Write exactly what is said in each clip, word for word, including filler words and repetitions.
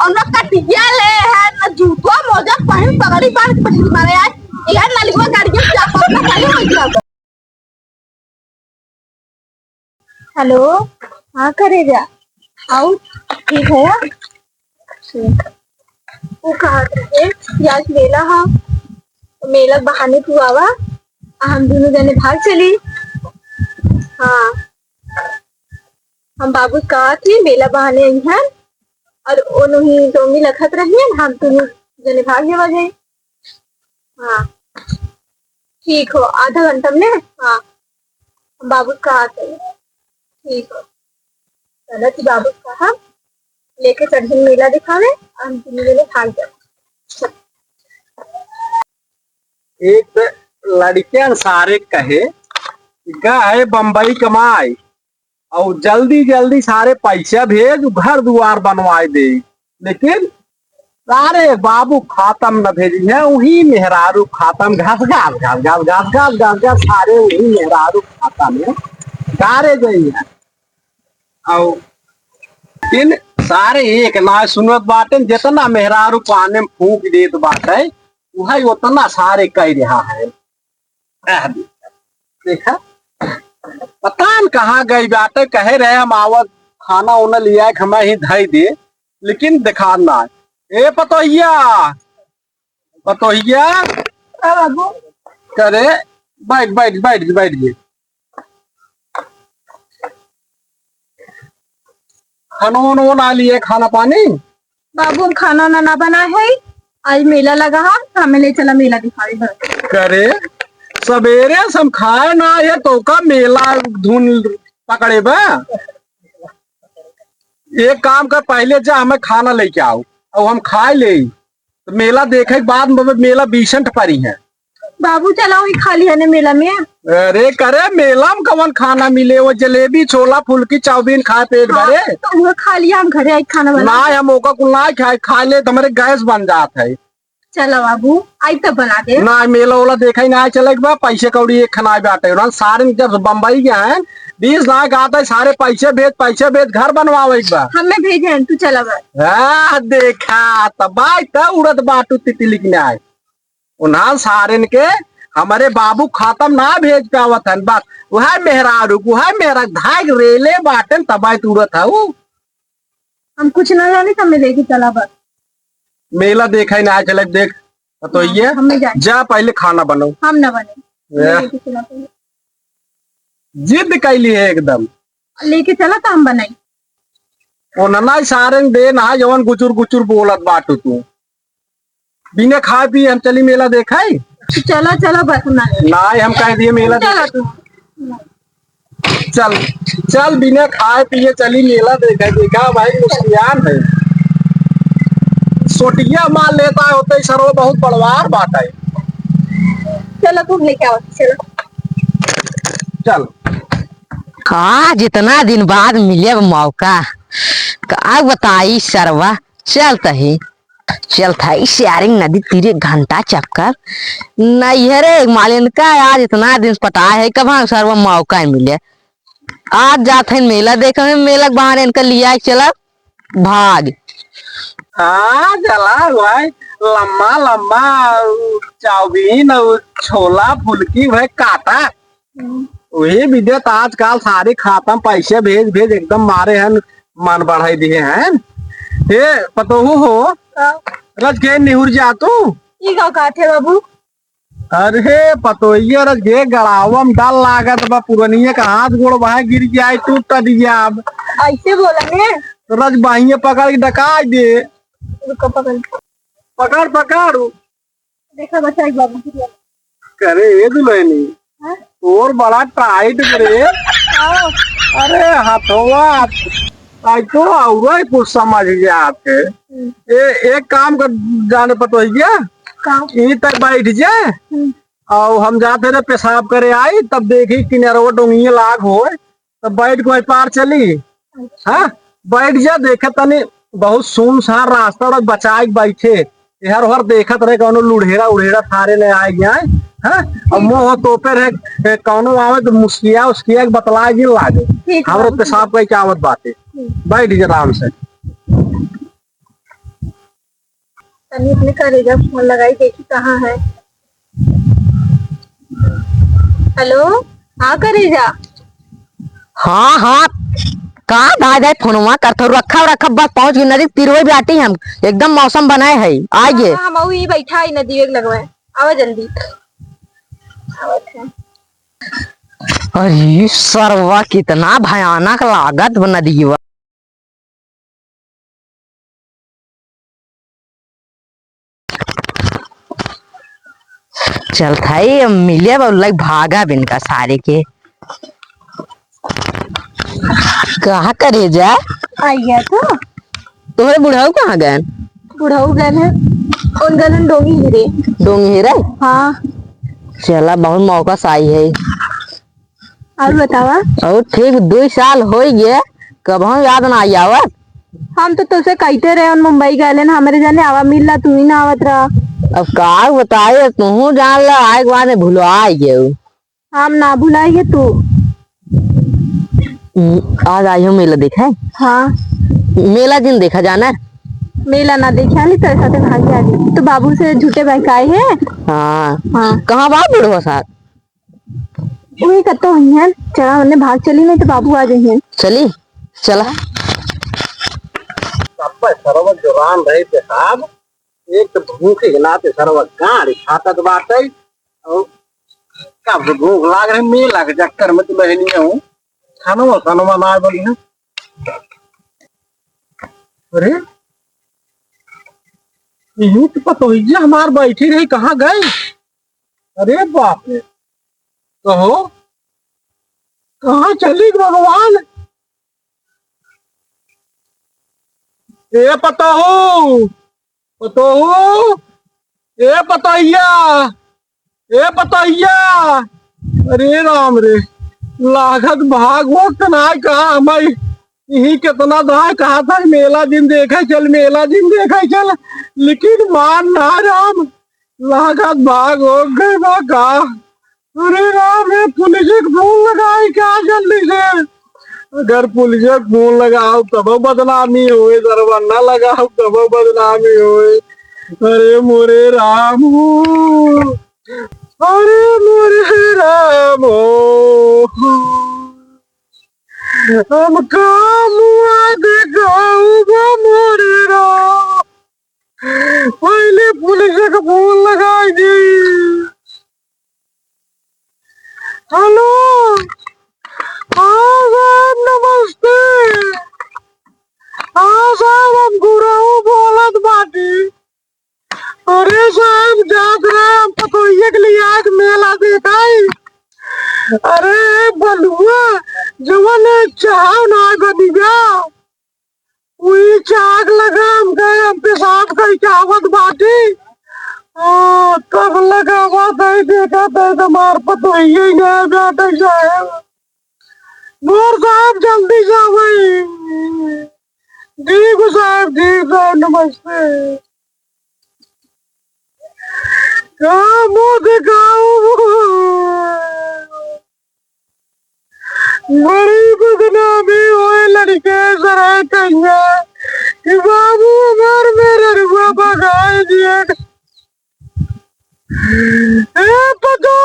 और ना कटिया ले है, ना जूता मोजा पहिन, पगड़ी बांध के पगड़ी मारे आए। यह नलिगवा गाड़ी के चाप अपना खाली हो गया। हेलो, हाँ करेजा, आउ ठीक है? ठीक। वो कहा थे कि आज मेला हा, तो मेला बहाने तू आवा, आ हम दोनों जने भाग चली। हाँ, हम बाबू से कहा थी मेला बहाने आई हैं, और वो नहीं तो नहीं लखत रही है, हम दोनों जने भाग जावा जाए। हाँ, ठीक हो, आधा घंटा में। हाँ, हम बाबू से कहा थे। ठीक हो, चलो तू बाबू से कहा, लेके चढ़िन मेला दिखावे, हम दोनों जने भाग जाए। एक तो लड़कियन सारे कहे, "गा है बम्बई कमाए, और जल्दी जल्दी सारे पैसा भेज, घर दुआर बनवाए दे।" लेकिन सारे बाबू खातम न भेजी है, वही मेहरारू खातम, घास घास घास घास घास घास घास घास, सारे वही मेहरारू खातम है, गारे गई है। और इन सारे एक ना सुनत बाटे, जितना मेहरारू पाने में फूंक देत बाटे, वही उतना सारे कह रहा है। आह, देखा, पता न कहाँ गई बाटे, कहे रहे हम आवत खाना उना लिया के हमें ही धई दे, लेकिन देखा ना। ए पतोहिया, पतोहिया, का बाबू? करे, बैठ, बैठ, बैठ, बैठ जी। खाना वाना ना लिए, खाना पानी? बाबू, हम खाना वाना ना बनाए है, आज मेला लगा है, हमें ले चला मेला दिखावे बस। करे, सवेरे से हम खाए ना है, तो का मेला धुन पकड़े बा? एक काम कर, पहले जा हमें खाना लेके आओ, और हम खाए ले, तो मेला देखे के बाद में मेला बीसंठ परी है। बाबू, चला वही खा लिया ने मेला में। अरे करे, मेला में कवन खाना मिले? वो जलेबी, छोला, फुल्की, चाउमीन खाए पेट हाँ, भरे। तो वो खा लिया, हम घरे आई खाना बना। ना, हम ओका कुल ना खाए, खा ले तो हमारे गैस बन जात है। चला बाबू, आई तब बना दे। ना, मेला ओला देखा ही ना चले के बा, पैसे कौड़ी एक खनाई बाटे। ना, सारे जब बम्बई गया है, बीस लाख आता है, सारे पैसे भेज, पैसे भेज, घर बनवावे के बा। हमें भेजे हैं, तू चला बस। हाँ, देखा, तब आई तब उड़त बाटू तितली के नाई। उन्हां सारेन के हमरे बाबू खातम ना भेज पावत हन। बस उहै मेहरारू, उहै मेहरा धाय रेले बाटेन तबाय तुरत हऊ। हम कुछ ना जाने, हमें लेके चला बस। मेला देखा ही ना चले, देख तो हाँ, ये हमें जाए। जा पहले खाना बनाओ। हम ना बने। हमें या। लेके चला पहले। जिद कैली है एकदम। लेके चला तो हम बनाई। ओ नना सारेन दे ना जवन गुचुर गुचुर बोलत बाटू तू। बिना खाए पिए हम चली मेला देखाई? चला, चला, बस ना। नाय, हम कह दिए मेला चला देखाई। तू। चल, चल, बिना खाए पिए चली मेला देखाई। देखा भाई, मुस्कियान है। सोटिया मार लेता होते ही सरवा बहुत बड़वार बात है। चलो, तुम लेके आओ, चलो। चल। आज इतना दिन बाद मिले अब मौका, का बताई सरवा। चलत ही, चलत ही शेयरिंग नदी तीरे घंटा चक्कर। नैहरे मालिन का आज इतना दिन पटाए है, कब हम सरवा मौका मिले। आज जात है मेला देखे, मेला के बहाने इनका लिया के चला भाग। हाँ, चला भाई, लम्मा लम्मा उ चाउमीन, उ छोला फुल्की, वह काटा। वही विद्या त आजकल सारे खाता में पैसे भेज भेज एकदम मारे हन, मन बढ़ाई दिए हैं। हे पतोहू हो, का? रज के निहुर जा तू। ई का कहत है बाबू? अरे पतोहिया, रज के गड़ावा में डर लागत बा, पुरनिया का हाथ गोड़ बाहे गिर जाए, टूट ट दिया अब। ऐसे बोला ने? तो रज बाहिया पकड़ के डकाई दे। रुको, पकड़। पकड़, पकड़। देखा बच्चा, एक बाबू की तरह। करे ए दुल्हनी, हाँ? और बड़ा टाइट रे। हाँ। अरे हथवा, आई तो और कुछ समझ जाते। हम्म। ए, एक काम कर, जाने पतोहिया, का? ई तक बैठ जा, हम्म। और हम जाते रहे पेशाब करे आई, तब देखी किनारवा डोंगिया लाग होए। तब बैठ के वही पार चली। हाँ, बैठ जा, देखे तनी बहुत सुनसान रास्ता, और बचाए के बैठे, एहर ओहर देखत रहे, कौनो लुढ़ेरा उढ़ेरा थारे ने आए गया है। हाँ, और मुंह तोपे रहे, ए, कौनो आवे तो मुस्किया उसकिया के बतलाए जिन लागे। ठीक है, हमरो बाबू, पेशाब कई के आवत बाटे। ठीक। बैठ जा आराम से। तनी अपने करेजा फोन लगाई, देखी कहाँ है। हेलो, हाँ करेजा। हाँ, हाँ, कहाँ दाई दाई फोनवा करत हो? रखा, रखा, बस पहुँच गए नदी तीरवे बाटी हम। एकदम मौसम बनाए है, आइए। हाँ, हम अउ ई बैठा है नदी एक लगवाए। आवा जल्दी। आवा, अच्छा। अरे सरवा, कितना भयानक लागत बा नदीवा। चल थाई, अब मिले बा, लाइक भागा बिन का सारे के। कहाँ करेजा? आइया तो। तोहरे बुढ़ऊ कहाँ गएन? बुढ़ऊ गएन है, उन गएन डोंगी हेरे। डोंगी हेरे? हाँ। चला, बहुत मौका से आई है। और बतावा? और ठीक, दुई साल होई गए, कबहूँ याद ना आई आवत। हम तो तोसे कहते रहे, उन मुंबई गएन, हमरे जाने आवा मिलला, तू ही ना आवत रहा। अब का बताए, तू जान ला, आए के बाद में भुला गए। हम ना भुलाइए तू। हम्म, आज आई हो मेला देखा है? हाँ। मेला जिन देखा जाना है? मेला ना देखे आली, तेरे साथे भाग आली। तो बाबू से झूठे बहकाए है? हाँ। हाँ। कहाँ बा बुढ़वा साथ? वही कतो हुई है, चला उन्हें भाग चली, नहीं तो बाबू आ जाइए। चली, चला। अब्बे सरवा जोरान रहे थे साहब, एक तो भूख के नाते सरवा गाड़ी फाटत बाटे, और कब से भूख लाग रही, मेला के चक्कर में तो बहनी हूँ, खानवा सानवा ना बनी है। अरे, यही तो पतोहिया हमार बैठी रही, कहाँ गई? अरे बाप रे, कहो, कहाँ चली गई भगवान? ए पतोहू, पतोहू, ए पतोहिया, ए पतोहिया, अरे राम रे, लागत भाग वक्त ना कहा हमारी, यही कितना दाय कहा था, मेला जिन देखे चल, मेला जिन देखे चल, लेकिन मान ना राम, लागत भाग हो गए बा का। अरे राम, ये पुलिस के फोन लगाई क्या जल्दी से? अगर पुलिस के फोन लगाओ तब बदनामी होए, दरबन्ना लगाओ तब बदनामी होए। अरे मोरे राम हो, अरे मोरे राम हो, हम का मुआ देखाऊ बा मोरे राम। पहले पुलिस के फोन लगाई दी। हेलो, हाँ साहब, नमस्ते। हाँ साहब, हम गुरहू बोलत बाटी। अरे साहब, जात रहे हम पतोहिया के लिए आज मेला देखाई। अरे बलुआ, जवन चाहव ना बनिबा। उही चाक लगा हम गए, हम पेशाब कई के आवत बाटी। आ, तब लगा बात है, देखा था हमार पतोहिया ही ना बैठे जाए। मोर साहब जल्दी जावे। ठीक साहब, ठीक साहब, नमस्ते। का मुँह दिखाऊं? बड़ी बदनामी होए लड़के सराय कहिया कि बाबू हमार मेहररुआ भगाए दिए। ए पतोह!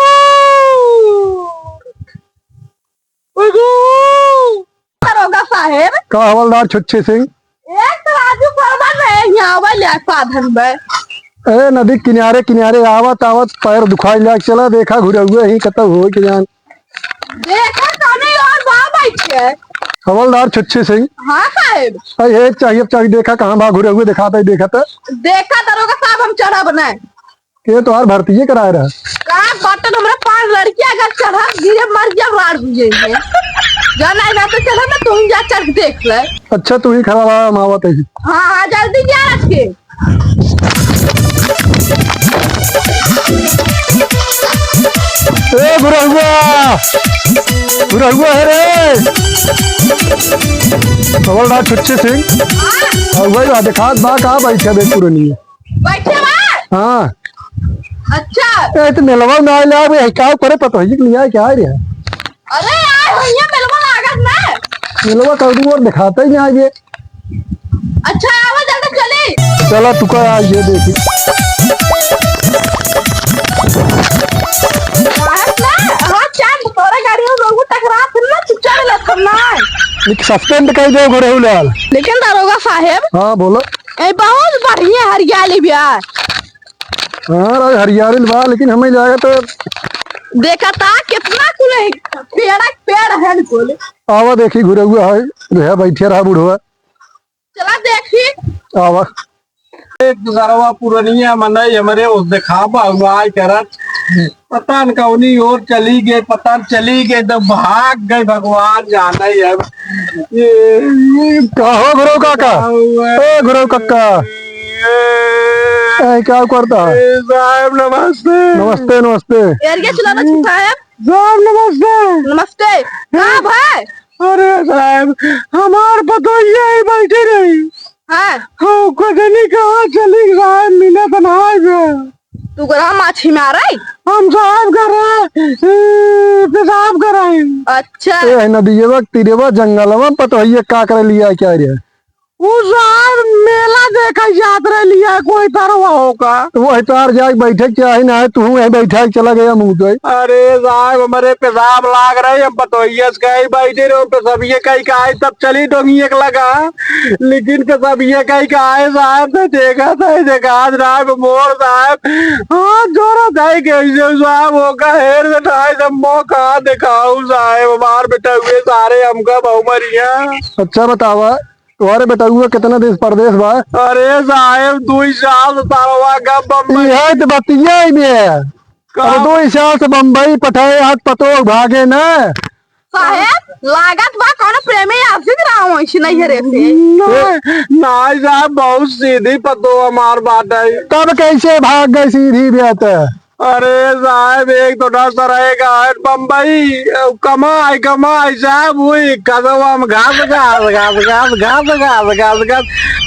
पतोह! दरोगा साहेब। का हवलदार छुच्छी सिंह? एक तो राजू परवन रहे, यहाँ आवे ले साधन में। ए, नदी किनारे किनारे आवत आवत पैर दुखाई लाग चला, देखा घुरहुए ही कतौ होई के जान। देखा तनी और बा बैठे। हवलदार छुच्छी सिंह। हाँ साहेब। अरे, एक चाहिए, चाहिए, देखा कहाँ बा घुरहुए, देखा तो, देखा तो। देखा दरोगा साहब, हम चढ़ब नहीं। के तोहार भर्तीये कराए रहा। का बटन हमरा पांच लड़कियां अगर चढ़ब, गिरे मर गया, रार बुझे है। जा नहीं ना तो चढ़ब ना, तुम जा चढ़ के देख ले। अच्छा, तू ही खड़ा रहा, हम आवत है। हाँ, हाँ, जल्दी जा रख के। ए, बुढ़हुआ! बुढ़हुआ है रे! हवलदार छुच्छी सिंह। हाँ। और वही बात, देखात बा, कहाँ बैठे बे पुरनिया? बैठे बा? हाँ। अच्छा। ए, तो मेलवा ना आइला, अब यही का करे, पता ही नहीं आए क्या रे? अरे यार, भैया, मेलवा लागत ना। मेलवा कर दूँ और दिखाता ही नहीं आए ये। अच्छा, आवा जल्दी चली। चला, तू का आ, ये देखी। काहे ना? हाँ, चांद, तोरे गाड़ी में लोगों टकरात ना, तू चढ़ लेत ना। निक suspend कर दे घरे लाल। लेकिन दरोगा साहेब। हाँ, बोलो। ए, बहुत बढ़िया हरियाली बिया। हाँ, राज हरियाली बा, लेकिन हमें जाएगा तो देखा था कितना कुल है, पेड़, पेड़ है कुल। आवा देखी, घुरौआ है, रहे बैठे रहा बुढ़वा। चला देखी। आवा। एक सरवा पुरनिया मनई हमरे ओस देखावा हुआ आय करत। पता न कौनी ओर चली गए, पता न चली गए, तो भाग गए, भगवान जाने अब। ये का हो घुरौ काका? हुआ। ए घुरौ कक्का। ए, क्या करता है? ए, साहब नमस्ते। नमस्ते, नमस्ते। एरिया चला ना साहब। साहब नमस्ते। नमस्ते। का भाई? अरे साहब, हमार पतोहिया ही बैठी रही। हाँ। हाँ, कजनी कहाँ चली साहब, मिले तो ना आए बे। तू गरा माछी मारे? हम साहब गरा, ए, पेशाब कराई। अच्छा। ए, नदियवा, तीरवा, जंगलवा, पतोहिया का करे लिया क्या रे? उ साहब मेला देखे जात रहे लिया कोई तरवा होका। तो वो तार जाके बैठे क्या ही ना है, तू वहीं बैठा चला गया मुँह तो। अरे साहब, हमरे पेशाब लाग रहे, हम पतोहिया से कहीं बैठे रहो, पेशाबिये कहीं का आए, तब चली डोंगी एक लगा। लेकिन के सब ये कही का आए साहब, तो देखा था, देखा आज रात में मोर साहब, हाथ जोड़ा था कि ऐसे साहब, वो का हेर से ठाए सब मौका दिखाऊ साहब, मार बेटा हुए सारे हमका बहु मरिया। अच्छा बतावा, तुम्हारे बेटा हुआ कितना दिन परदेश बा? अरे साहब, दो ही साल तारवा का बम्बई। यह तो बतिया ही बे। अरे का? दो ही साल से बम्बई पठाए, हाथ पतो भागे ना। साहेब, लागत बा कौनो प्रेमी आशिक रहा हो, ऐसी नहीं है रे से। ना, ना साहब, बहुत सीधी पतो हमार बात है। तब कैसे भाग गई सीधी बात है? अरे साहब, एक तो ना सराय का है बम्बई, कमाई, कमाई साहब, हुई कदम घास, घास, घास, घास, घास, घास, घास, घास,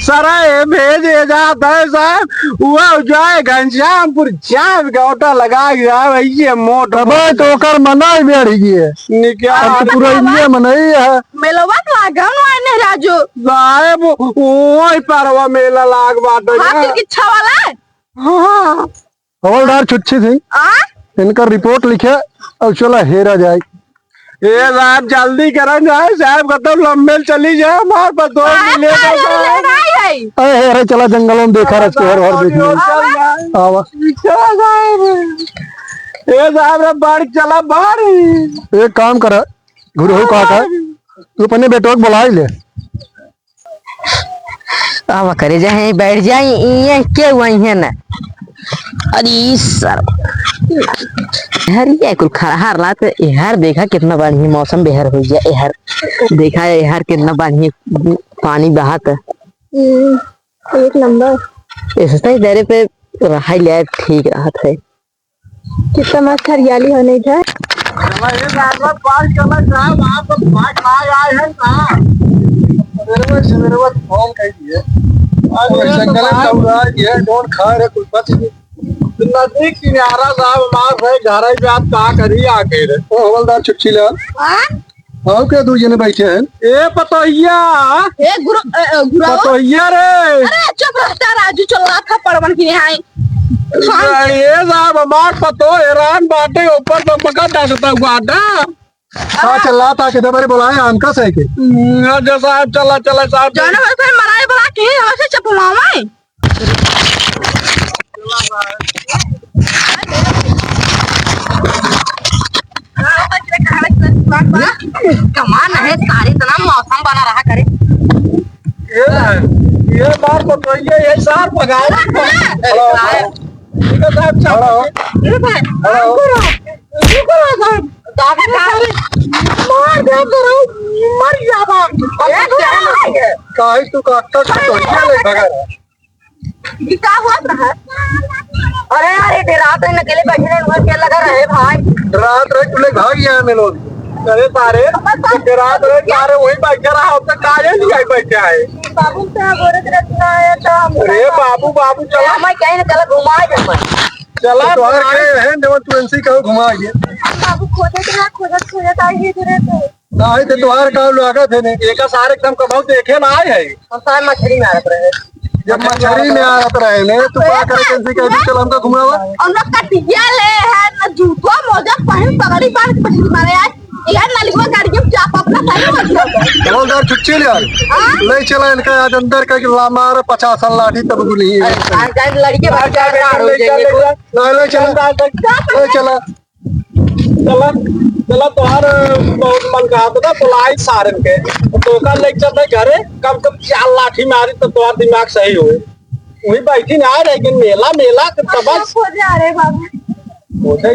सराय भेजे जाता है साहब, वो जाए घनश्यामपुर चाय का ओटा लगा के जाए, ये मोट तबे मोट। तो ओकर मनाई बैठ गई है। निकाल। अब तो पूरा इंडिया में नहीं है। मेलवा के लागन वाने राजू। साहेब, ओही परवा मेला लाग बाटे हाँ, ना। तिरकिच्छा वाला? हाँ। हवलदार छुच्छी सिंह, आ? इनका रिपोर्ट लिखे और चला हेरा जाए। ए साहब, जल्दी करा जाए, साहब, कतौ लंबे चली जाए, हमार पर दो साहब, मिले ना साहब, साहब। लेना ही है। अरे, अरे, चला जंगलों में देखा रच के हर, हर देखने। चल जाए। आवा। चला साहब। ए साहब, रे बाढ़ चला बाढ़। एक काम करा, गुरु काका, तू अपने बेटवा के बुलाई ले। आवा करे जाए, बैठ जाए, ये के वही है ना। अरे ई सर, हर ये कुल खड़हार लात, एहर देखा कितना बढ़िया मौसम बेहर हो गया, एहर देखा, एहर कितना बढ़िया पानी बहात है। हम्म, एक नंबर। ऐसे ही दरे पे रहाई ले ठीक रहत है। कितना मस्त हरियाली होने इधर। चला, ये रात रात बाहर चला जाए, वहाँ पर भाग भाग आए हैं ना। सवेरे में, सवेरे में फोन कर दिए। अरे, अरे, जंगल में तो चौराहा ये है, कौन खा रहे, कोई बच नहीं। नदी किनारा साहब, हमारे से घर है, आप का करी आके रे? ओ, हवलदार छुच्छी लाल। हाँ? हाँ, क्या दो जने बैठे हैं? ए पतोहिया। ए गुरु, ए, ए, गुरु। पतोहिया रे। अरे चुप रहता राजू, चल रहा था पड़वन की यहाँ। ए साहब, हमार पतो हैरान बाटे, ऊपर से मका डसता हुआ था। हाँ, चल रहा था, किधर मेरे बुलाए, आम का सही के? हम्म, अच्छा साहब, चला, चला साहब। जाने वाले थे, मराए बुला के, हमें से चपलावे। कमान है, सारे इतना मौसम बना रहा करे। ये, ये बात तो सही है, ये सार भगाओ। अरे, साहब। ठीक है, साहब, चलो। हेलो। अरे भाई, हेलो। रुको ना, रुको ना, साहब। दादा, सारे मार दे, करो, मर जावा। अरे, क्या है? काहे तू का अक्का तो ले भगा रहा है? ये का हुआ था? अरे यार, ये रात में अकेले बैठे रहे, उधर क्या लगा रहे भाई? रात रहे, तू ले भाग गया है, मेलोन। अरे सारे, रात रहे, सारे वही बैठा रहा, अब तक काहे नहीं आई बैठा है? बाबू से बोलत रहता है, तो हम अरे बाबू, बाबू, चला। हमें कहीं ना चला घुमा दे भाई। चला, तो और घुमा। के है, देवन तुलसी का घुमा ये। बाबू खोजत रहा, खोजत, खोजत आई है इधर तो। नाही तो तुम्हारे काम लागत है ने। एका सार एकदम कमाऊ देखे ना आए है। हम सार मछरी मारत रहे। जब मछरी मारत रहे ने, तो का करे, कैसे कह दी, चल हमका घुमावा। हम लोग कटिया ले है, ना जूतो मोजा पहन, पगड़ी बांध के मछरी मारे आए। यह नलिगवा गाड़ी के चाप अपना सही मत कर। हवलदार छुच्ची ले आए। हाँ? ले चला इनका आज अंदर का ला मार पचास लाठी तब गुली। अरे, आज जाए लड़के भाग जाए, ना हो जाएंगे। ना, ले चला। ले चला। चला, चला, तोहार बहुत मन कहा था, बुलाई सारन के। तो ओकर लेके चलते घरे, कम से कम चार लाठी मारी तो तोहार दिमाग सही होए। वही बैठी ना, लेकिन मेला, मेला के तबस। हो जा रे बाबू। हो जाए।